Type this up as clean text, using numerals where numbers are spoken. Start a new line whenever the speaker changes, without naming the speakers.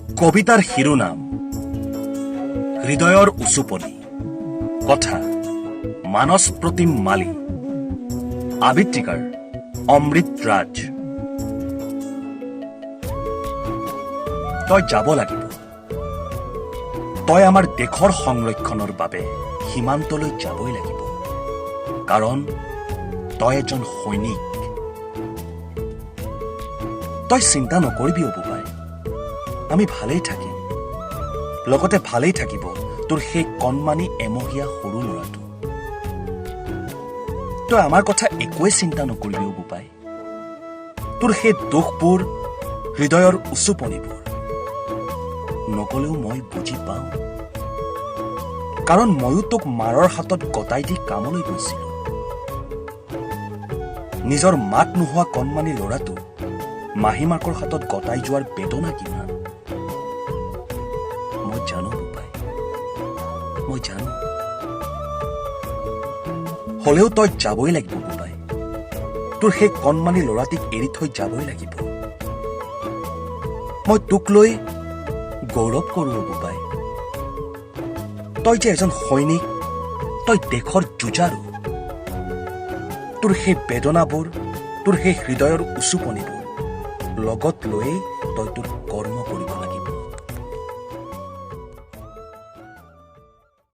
কবিতাৰ শিৰোনাম হৃদয়ৰ উচুপনি। কথা মানস প্ৰতিম মালী। আবৃত্তিকাৰ অমৃত ৰাজ। তই যাব লাগিব। তই আমাৰ দেশৰ সংৰক্ষণৰ বাবে সীমান্তলৈ যাবই লাগিব, কাৰণ তই এজন সৈনিক। তই চিন্তা নকৰিবি অ বোপাই, আমি ভালেই থাকিম। লগতে ভালেই থাকিব তোৰ সেই কণমানি এমহীয়া সৰু ল'ৰাটো। তই আমাৰ কথা একোৱেই চিন্তা নকৰিবি অ বোপাই। তোৰ সেই দুখবোৰ, হৃদয়ৰ উচুপনিবোৰ নকলেও মই বুজি পাওঁ, কাৰণ ময়ো তোক মাৰৰ হাতত গতাই দি কামলৈ গৈছিলো। নিজৰ মাক নোহোৱা কণমানি ল'ৰাটো মাহীমাকৰ হাতত গতাই যোৱাৰ বেদনা কিমান মই জানো বোপাই, মই জানো। হলেও তই যাবই লাগিব বোপাই। তোৰ সেই কণমানি ল'ৰাটিক এৰি থৈ যাবই লাগিব। মই তোক লৈ গৌৰৱ কৰো বোপাই। তই যে এজন সৈনিক, তই দেশৰ যুঁজাৰু। তোৰ সেই বেদনাবোৰ, তোৰ সেই হৃদয়ৰ উচুপনিবোৰ লগত লৈয়ে তই তোৰ কৰ্ম কৰিব লাগিব।